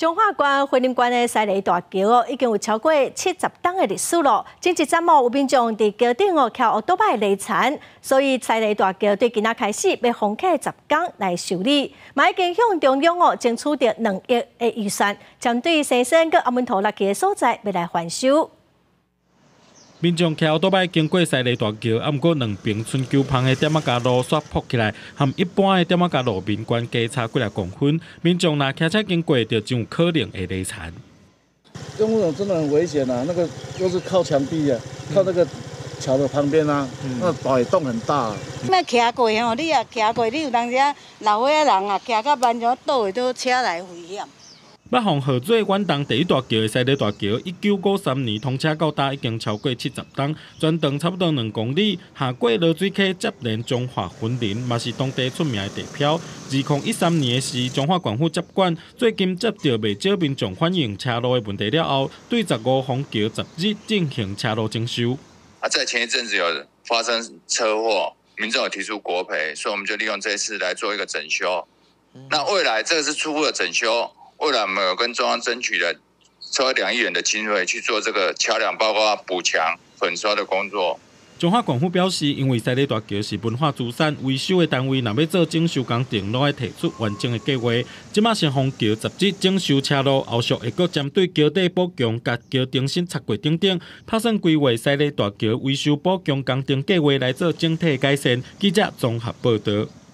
彰化縣雲林縣的西螺大橋哦，已經有超過70冬的歷史咯。前一陣哦，有民眾佇橋頂哦，騎歐多擺犁田，所以西螺大橋對今仔開始欲封起10工來修理。嘛已經向中央哦爭取著2億的預算，針對生鉎佮阿門塗落去的所在，欲來翻修。民眾騎歐多擺經過西螺大橋，啊，毋過兩爿春秋芳的店仔共路煞覆起來，和一般的店仔共路面懸低差幾若公分。民眾若騎車經過，就真有可能會犁田。用那種真的很危險啊！那個又是靠牆壁啊，靠那個橋的旁邊啊，那擺動很大。那騎過吼，你也騎過，你有當時老歲仔人啊，騎較慢就倒會倒車來危險。北方河水遠東第一大橋的西螺大橋，1953年通車到今已經超過70冬，全長差不多2公里，下過濁水溪接連彰化雲林，嘛是當地出名的地標。2013年的時，彰化縣府接管，最近接著袂少民眾反映車路的問題了後，對15封橋10日進行車路整修。啊，在前一陣子有發生車禍，民眾有提出國賠，所以我們就利用這次來做一個整修。那未來這個是初步的整修。未來我們有跟中央爭取了超過2億元的經費去做這個橋梁，包括補強、粉刷的工作。彰化縣府表示，因為西螺大橋是文化資產，維修的單位若欲做整修工程，攏愛提出完整的計劃。這馬先封橋10日整修車路，後續會閣針對橋底補強、共橋頂新拆過等等，拍算規劃西螺大橋維修補強工程計劃來做整體改善。記者綜合報導。